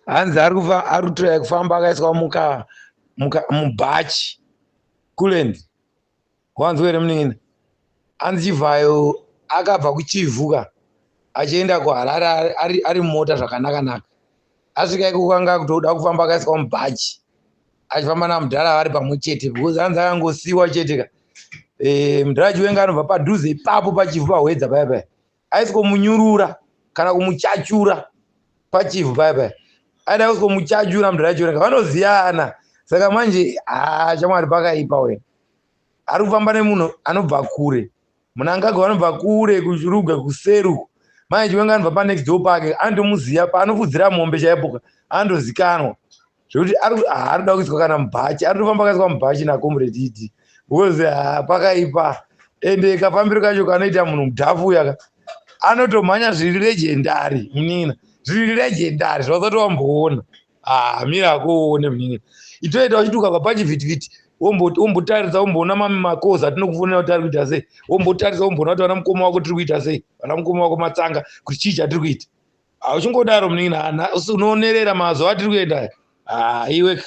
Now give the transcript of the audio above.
Hanzi ari kutraya kufamba akaiswa muka mubhachi kuland. Wanzwa here munin'ina? Hanzi Chivhayo akabva kuChivhu ka achienda kuHarare ari, ari mumota zvakanaka naka. Asvika ikoko anga akutoda kufamba akaiswa mubhachi achifamba namudhara vari pamwe chete because hanzi akangosiiwa chete ka. E, mudhara Chiwenga anobva padhuze ipapo paChivhu paHwedza paya paya. Aisikomunyurura kana kumuchachura paChivhu paya paya. Aida kusikomuchachura mudhara Chiwenga vanoziyana. Saka manje haa shamwari pakaipa wena. Ari kufamba nemunhu anobva kure. Mnangagwa vanobva kure kuChirugwe kuseri uko. Manje Chiwenga anobva panext door pake anotomuziva paanofudzira mombe chaipo anotozikanwa. Zvekuti ari kuda kuiswa kana mubhachi anotofamba akaiswa mubhachi nacomrade ED because pakaipa ende kafambiro kacho kanoita munhu mudhafu uya anotomhanya zviri legendary munin'ina zviri legendary zvawasati wamboona. Ah, mira akuone munin'ina itoita uchiti ukabva pachivhitivhiti wombotarisa womboona mami makozi atinokufonera kuti ari kuita sei wombotarisa womboona kuti vana mukoma wako tiri kuita sei vana mukoma wako matsanga kuti chii chatiri kuita. Uchingodaro munin'ina unoonerera mazuva atiri kuenda aya. Ah, iwe.